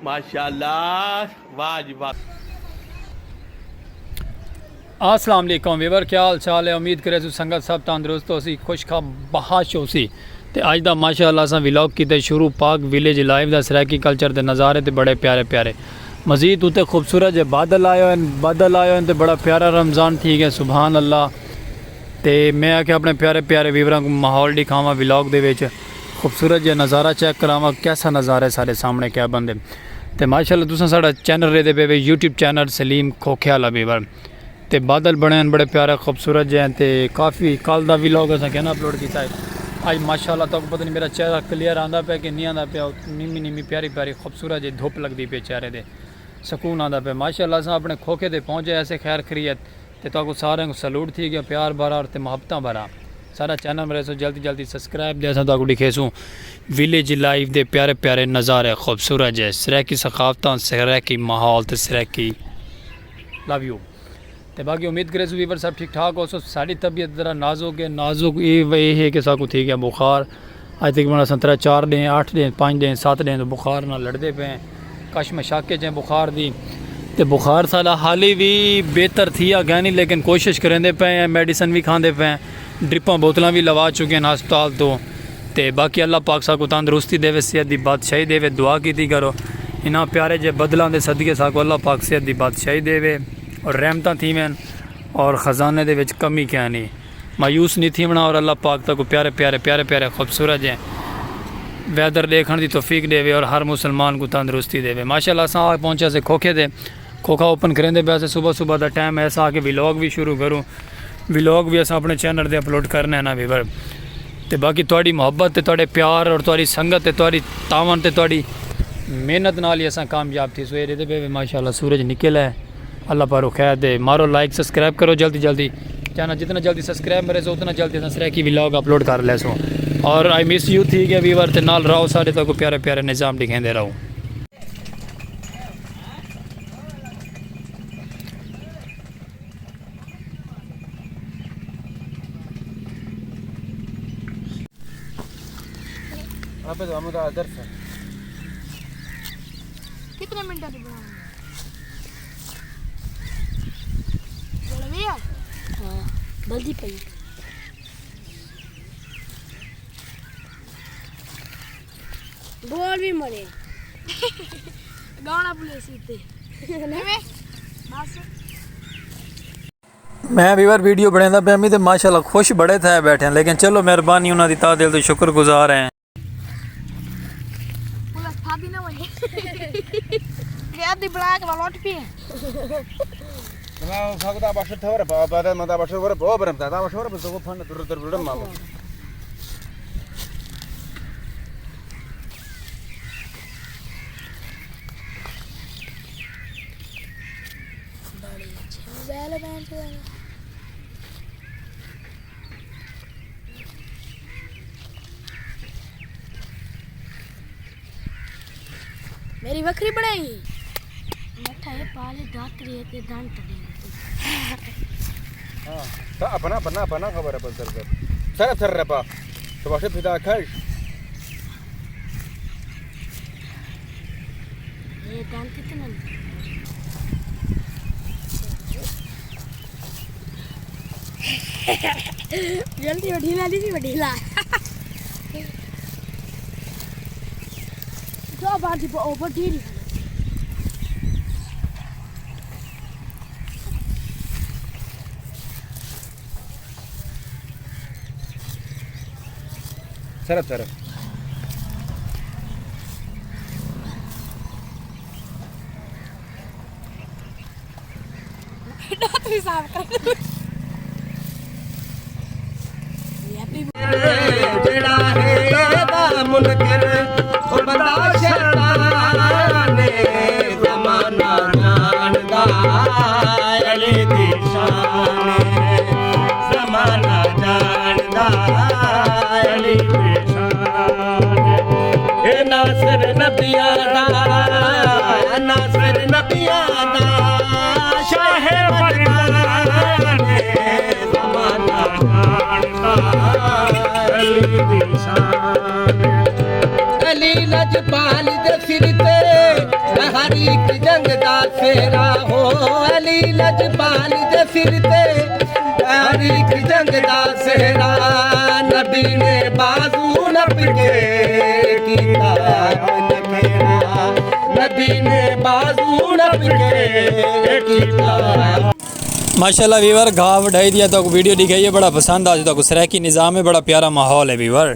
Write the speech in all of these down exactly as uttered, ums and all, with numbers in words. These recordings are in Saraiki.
ماشاءاللہ، واہ جی واہ۔ السلام علیکم ویور، کیا حال چال ہے؟ امید کرے سو سنگت سب تندرست ہو سی، خوش خا بہاش ہو سی۔ تے اج دا ماشاءاللہ اساں ولاگ کیتے شروع، پاک ویلیج لائف دا، سرائیکی کلچر دے نظارے تے بڑے پیارے پیارے۔ مزید اتے خوبصورت جے بادل آئے ہوئے، بادل آئے ہوئے تے بڑا پیارا رمضان تھی گیا، سبحان اللہ۔ تے میں آکھیا اپنے پیارے پیارے ویوراں کو ماحول ڈکھاواں ولاگ دے وچ، خوبصورت جے نظارہ چیک کراواں، کیسا نظارہ ہے سارے سامنے کیا بندے۔ تے ماشاءاللہ تساں ساڈا چینل رہدے پے وے، یوٹیوب چینل سلیم کھوکھے والا ویور۔ تے بادل بنے ہیں بڑے پیارے خوبصورت جے ہیں، تے کافی کل دا ولاگ اساں کہنا اپلوڈ کیتا ہے۔ اج ماشاءاللہ تہاکوں پتہ نہیں میرا چہرہ کلیئر آندا پیا کہ نہیں آندا پیا، نیمی نیمی پیاری پیاری خوبصورت جے دھوپ لگدی پئی چہرے دے، سکون آندا پیا۔ ماشاءاللہ اساں اپنے کھوکھے تے پہنچے ایسے خیر خیریت، تے تہاکوں سارے کوں سلوٹ تھی گیا، پیار بھرا اور تے محبتاں بھرا۔ سارا چینل میرے سو جلدی جلدی سبسکرائب دے، اساں تہاکوں ڈکھیسوں ویلیج لائف دے پیارے پیارے نظارے خوبصورت جے، سرائیکی ثقافتاں، سرائیکی ماحول تے سرائیکی۔ لو یو۔ تے باقی امید کرے سو ویور سب ٹھیک ٹھاک ہو سو۔ ساڈی طبیعت ذرا نازک ہے، نازک اے وے ہے کہ ساکوں تھی گیا بخار۔ اج تقریباً اساں ترے چار ڈینھ، اٹھ ڈینھ، پنج ڈینھ، ست ڈینھ تو بخار نال لڑدے پے ہیں۔ کش مشاقے چ ہیں بخار دی۔ تے بخار ساڈا حالی وی بہتر تھیا گیا نہیں، لیکن کوشش کریندے پے ہیں، میڈیسن وی کھاندے پے ہیں، ڈرپاں بوتلاں وی لوا چکے ہیں ہسپتال تو۔ تے باقی اللہ پاک ساکوں تندرستی دیوے، صحت دی بادشاہی دیوے، دعا کیتی کرو۔ انہاں پیارے جے بدلاں دے صدقے ساکوں اللہ پاک صحت دی بادشاہی دیوے اور رحمتاں تھیون اور خزانے دے وچ کمی کینی۔ مایوس نہیں تھیونا اور اللہ پاک تہاکوں پیارے پیارے پیارے پیارے خوبصورت جے ویدر ڈیکھن دی توفیق دیوے اور ہر مسلمان کوں تندرستی دیوے۔ ماشاءاللہ اساں آ پہنچے سے کھوکھے دے، کھوکھا اوپن کریندے پے سے، صبح صبح دا ٹائم ہے، اساں آ کے ولاگ وی شروع کروں۔ ولاگ وی اساں اپنے چینل تے اپلوڈ کرنے ہیں نا ویور۔ تے باقی تہاڈی محبت تے تہاڈے پیار اور تہاڈی سنگت تے تہاڈی تعاون تے تہاڈی محنت نال ہی اساں کامیاب تھیسوں۔ اے ڈیدے پے ماشاءاللہ سورج نکل ہے۔ اللہ پاروں خیر دے، مارو لائک، سبسکرائب کرو جلدی جلدی۔ چینل جتنا جلدی سبسکرائب مرے سو، اتنا جلدی اساں سرائیکی ولاگ اپلوڈ کر لیسوں۔ اور آئی مس یو تھی گیا ویور، تے نال رہو ساڈے تہاکوں پیارے پیارے نظام ڈکھیندے رہو۔ ابد ہمدا درس۔ کتنے منٹ دی بناؤں؟ بولویا؟ ہاں، بلدی پئی۔ بول بھی مرے۔ گانا پولیس تے۔ نہیں میں؟ بس۔ میں ویور ویڈیو بݨیندا پیا، میں تے ماشاءاللہ خوش بڑے تھئے بیٹھے ہیں، لیکن چلو مہربانی انہاں دی، تہہ دل توں شکر گزار ہیں۔ پولیس پھادی نہ ونڄے۔ یہ ادھی بݨا کے لوٹ پی۔ میں سب دا بشر تھور پا، بعد میں دا بشر ور پا، برم دا بشر ور پا، تو پھن در در در مالو۔ بڑی اچھی موبائل ہے بہن چودے۔ میری وکھری بݨائی۔ مٹھا ہے پالے داتری ہے تے دان تڑی۔ ہاں، تا اپنا، اپنا، اپنا خبر ہے بس در در۔ سر تھر رپا۔ تو باشے پھدا کھش۔ یہ دان کتنے؟ جلدی وڈھیلا نہیں سی وڈھیلا۔ دو بار دی اوپر دی نہیں۔ سرت سرت۔ ݙاتری صاف کر۔ جیڑھا ہے دا منکر، او بندہ شیطان ہے، زمانہ ڄاݨدا علی دی شان ہے، زمانہ ڄاݨدا علی دی شان ہے۔ اے ناصر نبیاں دا، ناصر نبیاں دا، شاہ مردان ہے، زمانہ ڄاݨدا علی دی شان۔ علی لجپال دے سر تے ہر ہک جنگ دا سہرا ہو۔ علی لجپال دے سر تے ہر ہک جنگ دا سہرا۔ نبی نے بازو نپ کے کیتا نخرا، نبی نے بازو نپ کے کیتا۔ ماشاءاللہ ویور، گھا وڈھائی دیا تو ویڈیو ڈکھائی ہے، بڑا پسند آ جو، تو سرائیکی نظام ہے، بڑا پیارا ماحول ہے ویور۔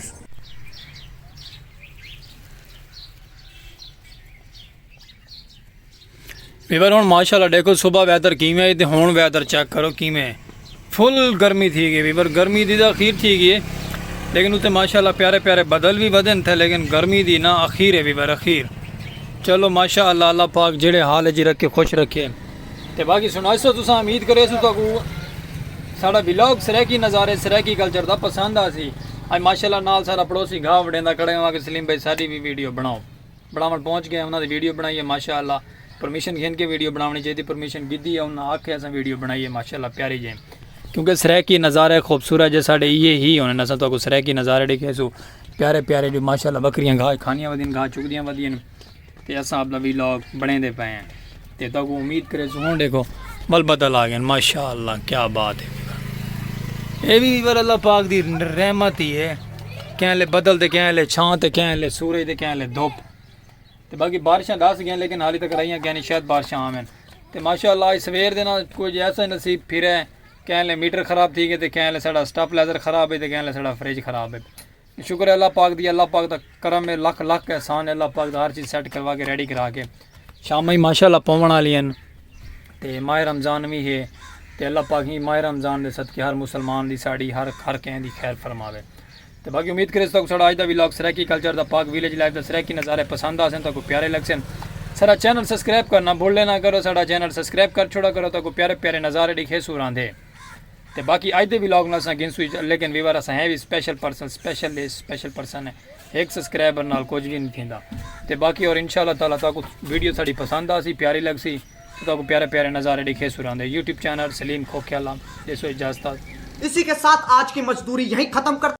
ویور ہن ماشاءاللہ ڈیکھو صبح ویدر کیویں ہے تے ہن ویدر چیک کرو کیویں ہے۔ فل گرمی تھی گئی ویور، گرمی دی تاں اخیر تھی گئی ہے، لیکن اتنے ماشاءاللہ پیارے پیارے بدل بھی ودن تھے، لیکن گرمی دی نا اخیر ہے ویور، اخیر۔ چلو ماشاءاللہ، اللہ پاک جڑے حال جی رکھے، خوش رکھے۔ تے باقی سنائیسو تساں، امید کریسو تہاکوں ساڈا ولاگ سرائیکی نظارے، سرائیکی کلچر دا پسند آسی۔ اج ماشاءاللہ نال سارا پڑوسی گھا وڈیندا کھڑے ہوا کہ سلیم بھائی ساڈی بھی ویڈیو بناؤ۔ بناون پہنچ گئے، انہاں دی ویڈیو بنائی ہے ماشاءاللہ۔ پرمیشن گھن کے ویڈیو بناونی چاہیے، پرمیشن گھدی ہے، انہاں آکھیا اساں ویڈیو بنائی ہے ماشاءاللہ پیاری جے۔ کیونکہ سرائیکی نظارے خوبصورت جے ساڈے ایہے ہی ہونے، اساں تہاکوں سرائیکی نظارے ڈکھیسوں پیارے پیارے جو ماشاءاللہ بکریاں گھا کھانیاں ودین، گھا چگدیاں ودین۔ تے اساں اپنا ولاگ بنیندے پئے ہیں۔ تے تہاکوں امید کریسوں ہن ڈیکھو ول بدل آ گئے، ماشاءاللہ کیا بات ہے۔ اے وی ویور اللہ پاک دی رحمت ہی ہے، کہیں لے بدل تے کہیں لے چھاں تے کہیں لے سورج تے کہیں لے دھوپ۔ تے باقی بارشاں دس گئیں لیکن حالی تک رہیاں کینی، شاید بارشاں آون۔ تے ماشاءاللہ اج سویر دے نال کچھ ایسا نصیب پھرے، کہیں لے میٹر خراب تھی گئے تے کہیں لے ساڈا سٹیبلائزر خراب ہے تے کہیں لے ساڈا فریج خراب ہے۔ شکر ہے اللہ پاک دی، اللہ پاک دا کرم ہے، لکھ لکھ احسان ہے اللہ پاک دا، ہر چیز سیٹ کروا کے ریڈی کرا کے۔ شاماں ہی ماشاءاللہ پوون والی ہیں تے ماہ رمضان وی ہے، تے اللہ پاک ہی ماہ رمضان دے صدقے ہر مسلمان دی، ساڈی ہر ہر کہیں دی خیر فرماوے۔ تے باقی امید کرے تہاکوں ساڈا اج دا ولاگ سرائیکی کلچر دا، پاک ویلیج لائف دا، سرائیکی نظارے پسند آسن، تہاکوں پیارے لگسن۔ ساڈا چینل سبسکرائب کرنا بھلے نہ کرو، ساڈا چینل سبسکرائب کر چھوڑا کرو، تہاکوں پیارے پیارے نظارے ڈکھیسوں راندھے۔ تے باقی اج دے ولاگ نال اساں گھنسوں، لیکن ویور اساں ہیں وی سپیشل پرسن، سپیشل ڈے سپیشل پرسن ہے، ہک سبسکرائبر نال کچھ وی نہیں تھیندا۔ تے باقی اور انشاءاللہ تعالی تہاکوں ویڈیو ساڈی پسند آسی، پیاری لگسی، تے تہاکوں پیارے پیارے نظارے ڈکھیسوں راندھے۔ یوٹیوب چینل سلیم کھوکھیالہ، ڈیسو اجازت۔ اسی کے ساتھ آج کی مزدوری یہیں ختم کرتے